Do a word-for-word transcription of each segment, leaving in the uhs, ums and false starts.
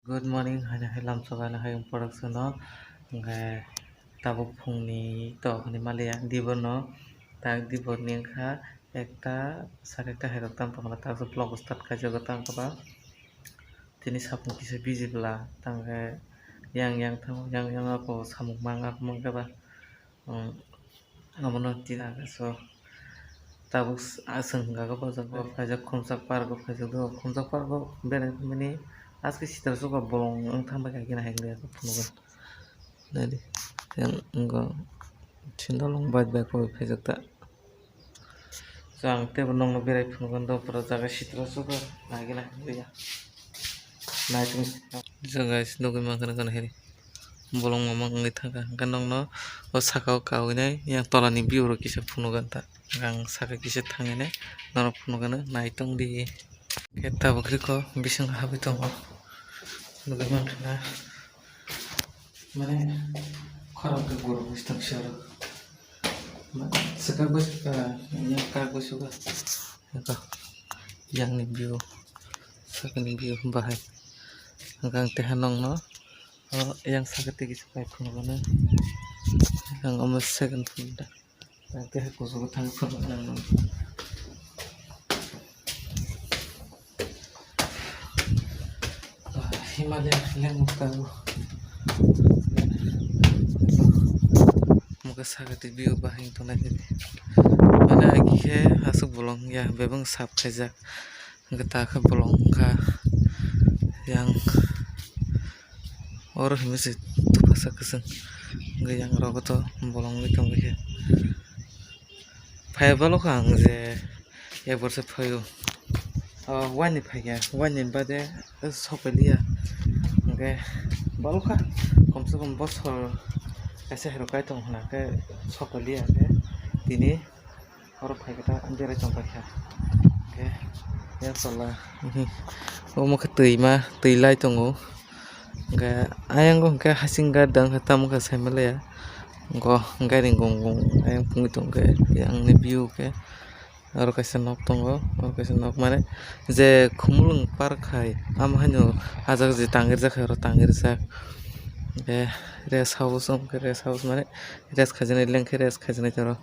Good morning, haino hai lamsogo, haino hai production no. Hwnkhe tabuk phungni to hwnwi maliya, dibor no, tak dibor ni wngkha ekta, sari ekta hai rok tamo tongla, tak vlog start khaijago tamo ba. Tini sapung kisa busy bwla, tamo khe yang yang thango, yang yang ako samung mang ako mang khe ba. Hmm, abono tini aga so tabuk s-, aswk hwnka khe bojak bo phaijak Khumchak park o phaijak do, Khumchak park o berai phaimani aske sitra suka bolong wng thang bai kha khe hai phunukgo. Naidi yang wngkha sindalong bike bai koi phaijak ta. So ang teibo nokno berai phunukgo do pura jaga sitra suka nai khe nai phunukya. Naitung. So guys, nugwi mankha nokha nahidi. Bolong mamang wngwi thangkha. Hwnkhe nokno o saka o kawinai yang tolani view rok kisa phunukgwi ta. Ang saka kisa thangwi nai norok phunukgwi nai tongdi. Khe tabuk rikho bisingo habwi tongo. Nugwi mankha na. Mane khorang khe guru bwswk tong si oro. Swkang bwswk, ah, yang kak bwswk, ah, yang ni view, sakni view bahai. Hwnkhe ang teiha nokno, oh, yang saka tigi se pai phunukgwno. Ang omo second phone da. Tei hai kuchugo thang phano nang nang. Himalaya lengmung tongo. Mokhe sakati view bahai tongnai khe. Mane agi khe aswk bolong ya bebak sap khaijak. Hwnkhe ta khe bolong wngkha yang oro hinwi se tupasa kwchwng hwnkhe yang rogo to bolong wngwi tongkha khe. Phai balo kha ang je yak borsa phaio. O waini phaikha, waini bade sok pailiya. Hwnkhe balo kha komse kom bosor kaisa hai rok kai tong hwnkhe sok pailiya khe tini. Oro phaikhe ta berai tongpaikha. Hwnkhe ya tola, omo khe twima, twi lai tongo. Hwnkhe ayang o hwnkhe hasing guard dang khe tamo khe saimanlaiya. Hwnkhe gari gong gong ayang pungwi tongkhe yang ni view khe oro kaisa nok tongo, oro kaisa nok mane je Khumulwng park hai amo haino ajak je tangirjak hai oro tangirjak. Hwnkhe rest house wngkhe rest house mane rest khaijaknai lengkhe rest khaijaknai toro.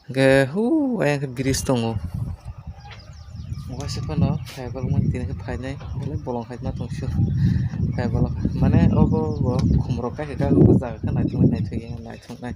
Hwnkhe huu ayang khe bridge tongo. Waisa phano phai bolong mani tini khe phainai, belai bolong hai ma tong sio. Phai bolong mane obo bo khumrok kai kha, obo jaga khe naithok naithok ya, naithok nai.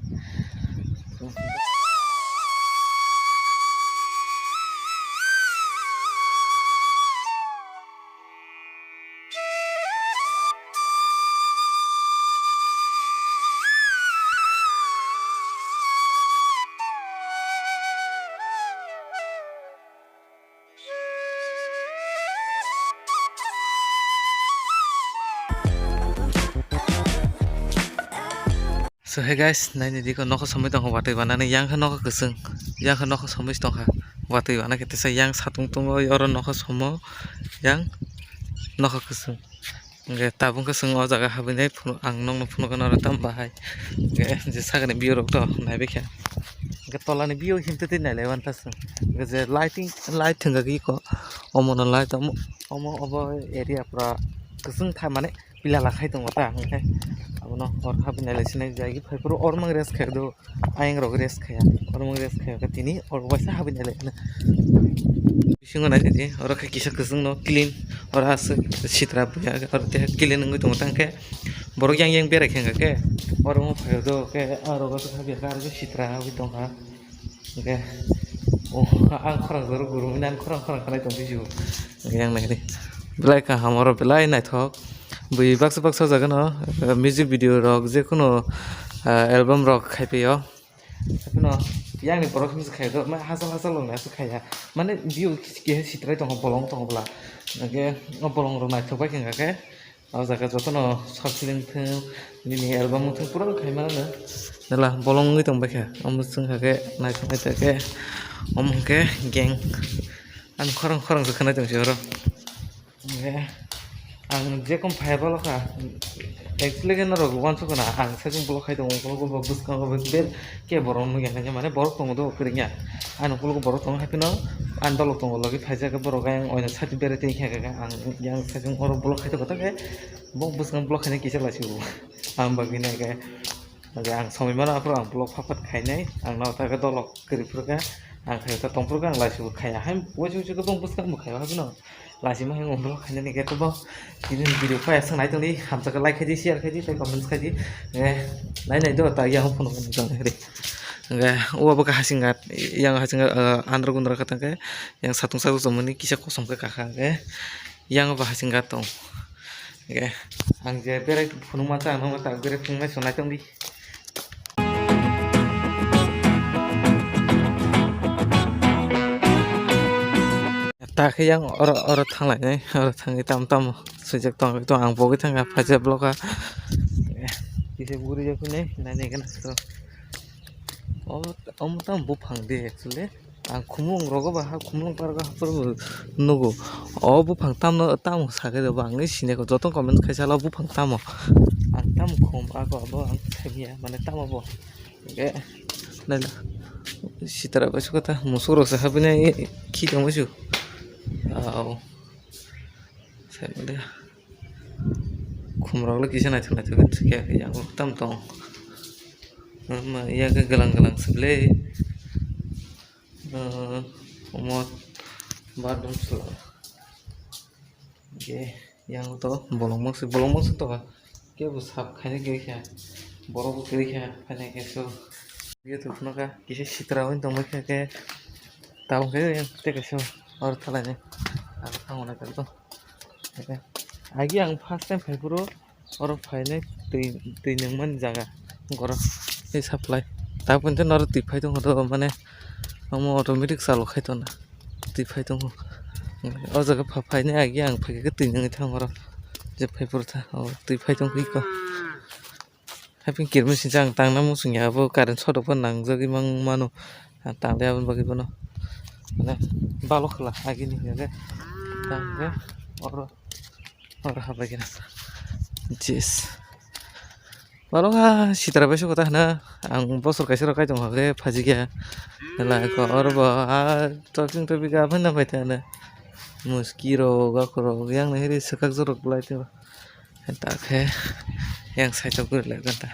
So hey guys, naini diko nokha somoi tongkha watwi banani, yang khe nokha kwchwng, yang khe nokha somoi tongkha watwi bana khe tesa yang satung tongo, oro nokha somo yang nokha kwchwng. Hwnkhe tabuk khe chwng o jaga habwi nai phunu, ang nokno phunukgwi norok tamo bahai. Hwnkhe je sakni view rok to naibaikha. Hwnkhe tolani view himtwi twi nailaiwantha chwng. Hwnkhe je lighting, light thwngkha khe eko, omono light omo, omo obo area pura kwchwng tha mane. Pila lakhai tongo ta, hwnkhe abono hor habwi nailai sinai jagwi phaiphuru ormang rest khai do, ayang rok rest khaiya, ormang rest khaiya khe tini oro waisa habwi nailai kheno. Bisingo naitidi oro khe kisa kwchwngno clean, oro aswk sitra buya oro tei clean wngwi tongo tangkhe borok yang yang berai khe hwnkha khe oro wng phai do khe aro aswk habya khe aro sitra habwi tongkha. Hwnkhe, oh, ang khorang jora gurumwi nang khorang khorang khanai tong phisibo. Hwnkhe yang naidi. Belai kaham oro belai naithok. Bui baksa baksa o jaga no, eh, music video rok, jekunu, eh, album rok khai phaio. Haikhe no yang ni borok hinwi se khai do, ma hachal hachal rok nai se khaiya. Mane view kis-, keha sitrai tongo, bolong tongo bwla. Hwnkhe o bolong rok naithok bai khe hwnkha khe. O jaga jotono sak siling thung, nini album wng thung pura khai mano. Nala bolong wngwi tong bai kha. Omo chwng kha khe naithok naithok khe omo hwnkhe gang. Ang khorang khorang se khwnai tong si oro. Hwnkhe ang je kom phai balo kha. Actually khe norok uansuk khna ang second block khai tongo, ukulok bo bwskango ber ke borok nukya khe mane borok tongo do kwrwngya. Ani ukulok borok tongo hai phano Ang dolok tongo logi phaijak borok ayang oino sati berai tei khe khe ang yang sajung oro vlog khai tongo ta khe bo bwskango vlog khaina kisa laisio ang bagwi nai khe ang somoi mano aphuru ang vlog phat phat khainai ang no ta khe dolok kwrwi phuru khe ang khai ta tong phuru khe ang laisio khaiya hai uaisuk uaisuk khe bo bwskango bo khaiya habino. Laisima hai vlog khainani khe to bo tini video phai aswk nai tongdi hamjak khe like khaidi share khaidi tei comments khaidi. Nai nai do ta yang phone hwnwi tong khe. Hwnkhe o bo khe hasing ghat, yang hasing ghat, ah, andro gundro khe tongkhe, yang satung satung tongmani kisa kosom khe kakha hwnkhe, yang bo hasing ghat tong. Hwnkhe ang je berai phunukma cha, ang nokno ta berai phunuknai chwng naitongdi. Ta khe yang oro, oro thanglainai, oro thangwi tamo tamo swijak tong, ang pogwi thangkha, phaijak bloka. Kisa guri jak hwnwi nainai gana. O, omo tamo buphang de actually. Ang khumulwng rogo ba ha khumulwng pargo haphuru nugo. O buphang tamno tamo sakhe rw ba ang sinai kho. Joto comment khaisa lo buphang tamo. Ang tamo khum ako abo ang saimanya mane tamo bo. Hwnkhe naila sitra bai sukha ta musuk rok se habinai khi tongma su. Au. Saimanya. Khumrok le kisa naithok naithok khe tamo tong. Ama ya khe glang glang se ble. Ah, omo bathroom sala. Ge, yang to bolong mangsi, bolong mangsi to ba. Kebo sap khaina giri kha. Borok bo giri kha, khaina khe so. Ge to khno kha, kisa sitra wng tong kha khe. Tabuk khe yang te khe so. Or thalai ni. Ang thang na khe to. Agi ang first time phai phuru oro phainai twi, twi nungmani jaga oro tei supply. Tabuk hwnkhe norok twi phai tongkha do mane omo automatic chalo khai tongna twi phai tongo. O jaga pha phainai agi ang phaikhe twi nungwi thango oro je phai phuru tha o twi phai tongkha iko. Haiping kirmani singcha ang tangna muchung ya, abo current sodok bo nangjagwi mang mano. Ang tangli aboni bagwi bono. Mane balok khwla agini hwnkhe. Tangkhe oro, oro habai gana. Jis. Balok ha sitra bai sukha ta hwna. Ang bosor kaisa rok kaitor hwnkhe phajikya. Like oro bo ha toping toping aphano pai ta hwna. Muski rok, gakhor rok, yang nahiri swkak jorok lai tongbo. Ta khe yang side o guri lai ta.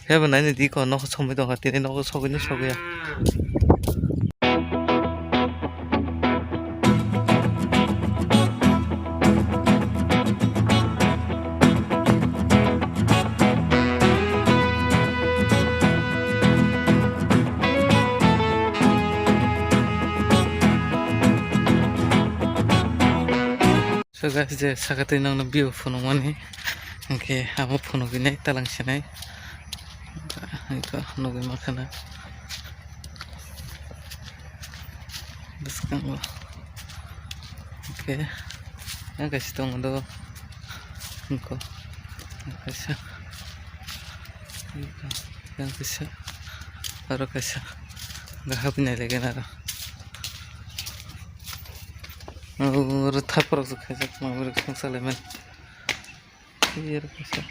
Hebo nai di ko nok somoi tongkha tini nok sogwi ni sogwi ya. So guys, je saka twi nangno view phunukmani, hwnkhe abo phunukgwi nai talang sinai, hwnkhe nugwi mankha na bwskango, hwnkhe yang kaisa tongo do, hwnkhe kaisa, yang kaisa, aro kaisa, hwnkhe habwi nai laigana aro. Oro thaprak se khaijak ma oro khungsa laimani. Oro kaisa.